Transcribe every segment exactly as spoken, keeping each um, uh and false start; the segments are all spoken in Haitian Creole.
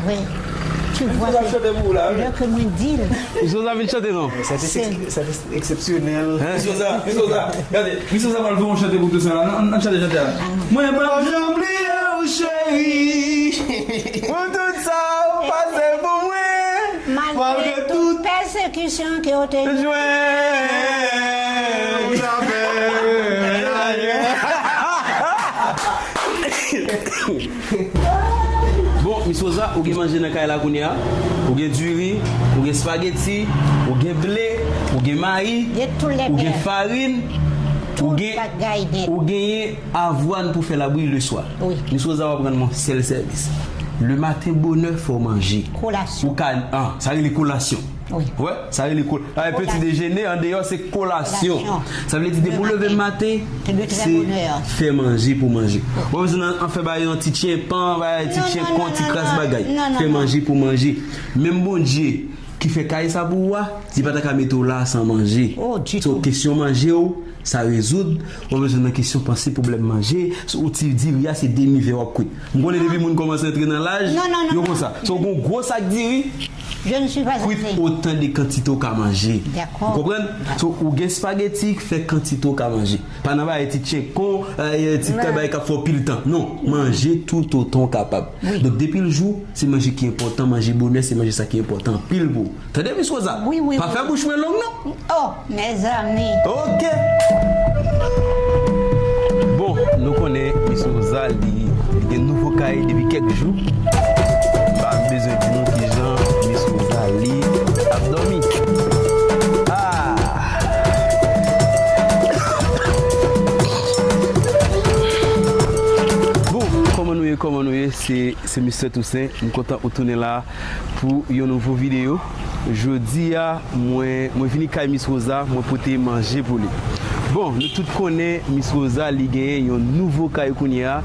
Vre. Tu vois, se lè ke mwen di l. Miss Rosa vin chante non. Sa te, sa te eksepsyonèl. Miss Rosa, Miss Rosa, gade, Miss Rosa pral fè yon chante pou tout sa la. Ann, ann chante chante a. Mwen p ap janm bliye w, cheri. Pou tout sa ou pase pou mwen. Malgre tout pèsekisyon ke w te jwenn. Bon, Miss Rosa, ou gen manje nan kay la kounye a? Ou gen diri, ou gen spageti, ou gen ble, ou gen mayi, ou gen farin, ou gen, ou genyen avwàn pou fè labri leswa. Miss Rosa, w ap rann mwen sèl sèvis. Lematen bonè, fò w manje. Kolasyon. Ou ka, ah, sa rele kolasyon. Wi. Wè, sa rele kol-, sa rele peti dejene, andeyò se kolasyon. Sa vle di depi w leve maten, se fè manje pou manje. Ou pa bezwen nan, an fè bay yon ti tyen pan, bay ti tyen kon, ti kras bagay. Fè manje pou manje. Menm Bondye ki fè kay sa pou ou a, li pa ta ka mete w la san manje. So, kesyon manje w, sa rezoud. Ou pa bezwen nan kesyon panse pwoblèm manje. Ou ti diri a, se demi vè w ap kwit. M konnen depi moun kòmanse antre nan laj, yo konsa. So, gon gwo sak diri, kwit otan de kantite w ka manje. Ou konprann? So, ou gen spageti, fè kantite w ka manje. Pa nan bay ti tchekon, eh, ti kay bay k ap fè w pil tan. Non, manje tout otan w kapab. Donk, depi l jou, se manje ki enpòtan, manje bonè, se manje sa ki enpòtan anpil pou ou. Tande, Miss Rosa? Pa fè bouch mwen long, non. Oh, mezanmi. Ok. Bon, nou konnen Miss Rosa, li, li gen nouvo kay depi kèk jou. M pa bezwen di nou kijan Miss Rosa, li ap dòmi. Ah! Bon, kòman nou ye, kòman nou ye? Se, se Mistè Tousen. M kontan ou tounen la pou yon nouvo videyo. Jodi a, mwen, mwen vini kay Miss Rosa, mwen pote manje pou li. Bon, nou tout konnen Miss Rosa, li genyen yon nouvo kay kounye a.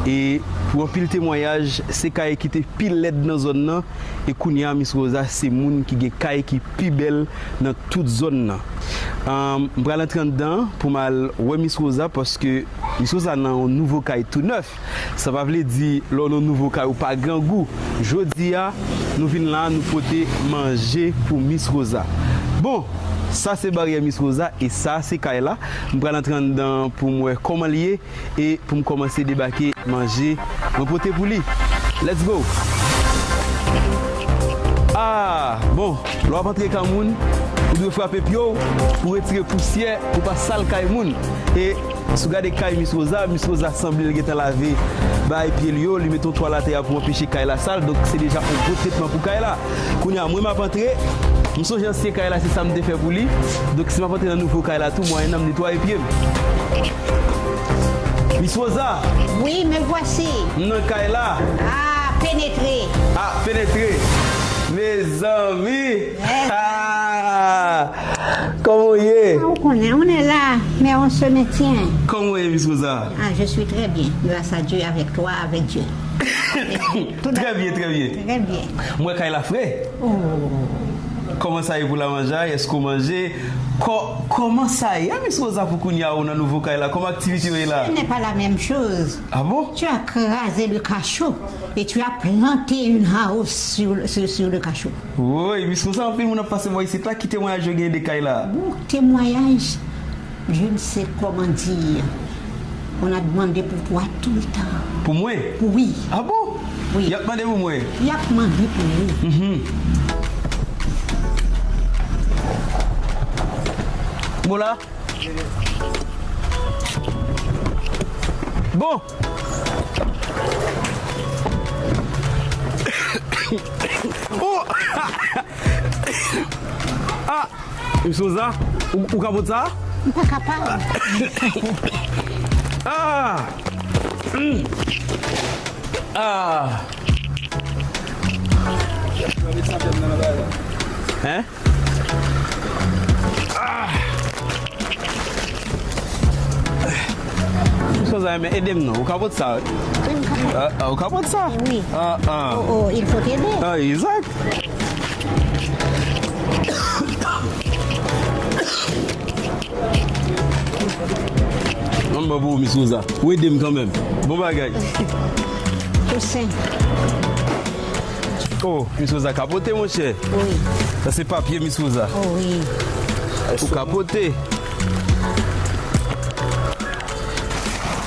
E pou anpil temwayaj, se kay ki te pi lèd nan zòn nan. E kounye a, Miss Rosa, se moun ki gen kay ki pi bèl nan tout zòn nan. Ahn, m pral antre anndan pou m al wè Miss Rosa, paske Miss Rosa nan yon nouvo kay tou nèf. Sa pa vle di lè w nan nouvo kay ou pa grangou. Jodi a, nou vin la, nou pote manje pou Miss Rosa. Bon, sa se baryè Miss Rosa e sa se kay la. M pral antre anndan pou m wè kòman l ye e pou m kòmanse debake manje mwen pote pou li. Let's go! Ah, bon, lè w ap antre kay moun, ou dwe frape pye w pou retire pousyè, pou pa sal kay moun. E Si w gade kay Miss Rosa, Miss Rosa sanble l gentan lave bay pye l yo, li mete yon twal atè a pou anpeche kay la sal, donk se deja yon gwo tretman pou kay la. Kounye a, mwen m ap antre, m sonje ansyen kay la, se sa m te fè pou li. Donk si m ap antre nan nouvo kay la tou, mwayennan m netwaye pye m. Miss Rosa! Oui, me voici. M nan kay la. Ah, pénétrez. Ah, pénétrez. Mezanmi! Yes. Ah! Kòman w ye? Ah, ou konnen, on est là, mais on se maintient. Kòman w ye, Miss Rosa? Ah, je suis très bien, grâce à Dieu, avec toi, avec Dieu. Très bien, très bien. Très bien. M wè kay la fre. Oh. Kòman sa ye pou la manjay? Èske w manje? Kò-, kòman sa ye, Miss Rosa, pou kounye a ou nan nouvo kay la? Kòman aktivite yo ye la? Ce n'est pas la même chose. Ah bon? Tu as crasé le cachot et tu as planté une house sur, sur, sur le cachot. Woy, Miss Rosa, anpil moun ap pase bò isit la, ki temwayaj yo genyen de kay la? Bon, temwayaj, je ne sais comment dire. On a demandé pour toi tout le temps. Pou mwen? Pou, wi. Ah bon? Wi. Y ap mande pou mwen? Y ap mande pou ou. Mhm. Bon la? Bon. Oh! Ah! Miss Rosa, ou, ou kapot sa? M pa kapab. Ah! Mm. Ah! Hein? Ah! Miss Rosa, men ede m non. Ou kapot sa, wi. Wi, m kapot. Ah, ah, ou kapot sa? Wi. Ah, ah. Oh, oh, il faut t'aider. Ah, exact. Ann bon pou ou, Miss Rosa. Ou ede m kanmenm. Bon bagay. Toussaint. Oh, Miss Rosa kapote, monchè. Wi. Sa se papye, Miss Rosa. Oh, wi. Ou kapote.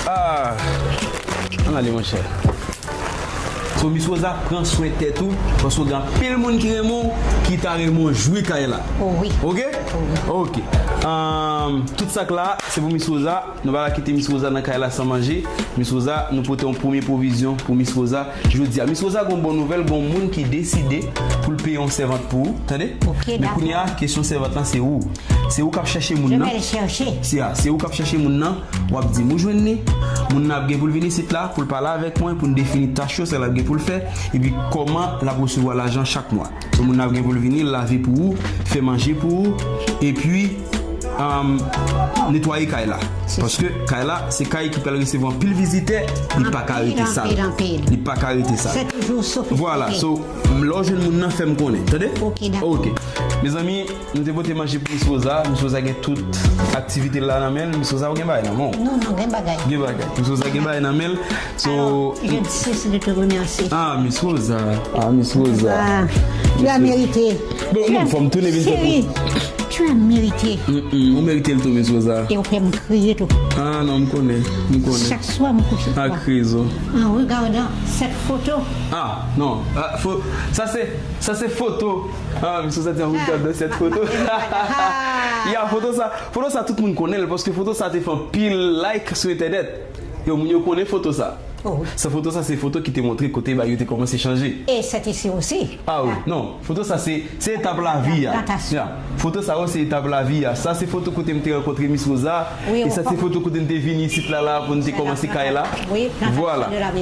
Ah. Ann ale, monchè. So, Miss Rosa, pran swen tèt ou, paske gen anpil moun ki renmen w, ki ta renmen w jwi kay la. Oh, wi. Ok? Ok. Um, tout sa k la, se pou Miss Rosa. Nou pa ka kite Miss Rosa nan kay la san manje. Miss Rosa, nou pote yon premye pwovizyon pou Miss Rosa. Jodi a, Miss Rosa, gon bon nouvèl, gon moun ki deside pou l peye yon sèvant pou ou. Tande? Ok, Men kounye a, kesyon sèvant lan, se ou. Se ou k ap chèche moun Je nan. vais le chercher. Se a, se ou k ap chèche moun nan, w ap di m ou jwenn li, moun nan ap gen pou l vin isit la, pou l pale avèk mwen, pou n defini tach yo, sa l ap gen pou l fè, epi kòman l ap resevwa lajan chak mwa. So, moun nan ap gen pou l vini, l lave pou ou, fè manje pou ou, epi um, netwaye kay la. Paske kay la, se kay ki pral resevwa anpil vizitè, li pa ka rete sal. Li pa ka rete sal. Se toujou sofistike. Vwala, so, lè w jwenn moun nan, fè m konnen. Tande? Ok, dakò. Ok. Mezanmi, nou te pote manje pou Miss Rosa. Miss Rosa gen tout aktivite l la nan men l. Miss Rosa, ou gen bagay nan men w? Non, non, gen bagay. Gen bagay. Miss Rosa gen bagay nan men l. So, Alors, je ne cesse de te remercier. Ah, Miss Rosa. Ah, Miss Rosa. Ah, tu as mérité. Bon, non, fò m tounen vin fè Chérie, tu as mérité. Mm-mm, ou merite l tou, Miss Rosa. E ou fè m kriye tou. Ah, non, m konnen. M konnen. Chaque soir, m kouche Ah, twa. krizo. En regardant cette photo. Ah, non. Ah, fo, sa se, sa se foto. Ah, Miss Rosa di an regardant cette photo. Ya, foto sa, foto sa tout moun konnen l, paske foto sa te fè anpil like sou entènèt. Yo, moun yo konnen foto sa. Oh, oui. Sa foto sa se foto ki te montre kote bagay yo te kòmanse chanje. Et c'est ici aussi. Ah wi, non. Foto sa se, se etap lavi a. Plantasyon. Ya. Foto sa yo se etap lavi a. Sa se foto kote m te rankontre Miss Rosa. Wi, E sa se wi. Foto kote n te vini isit la, la pou n te kòmanse kay la. Wi, plantasyon Vwala. De la maison.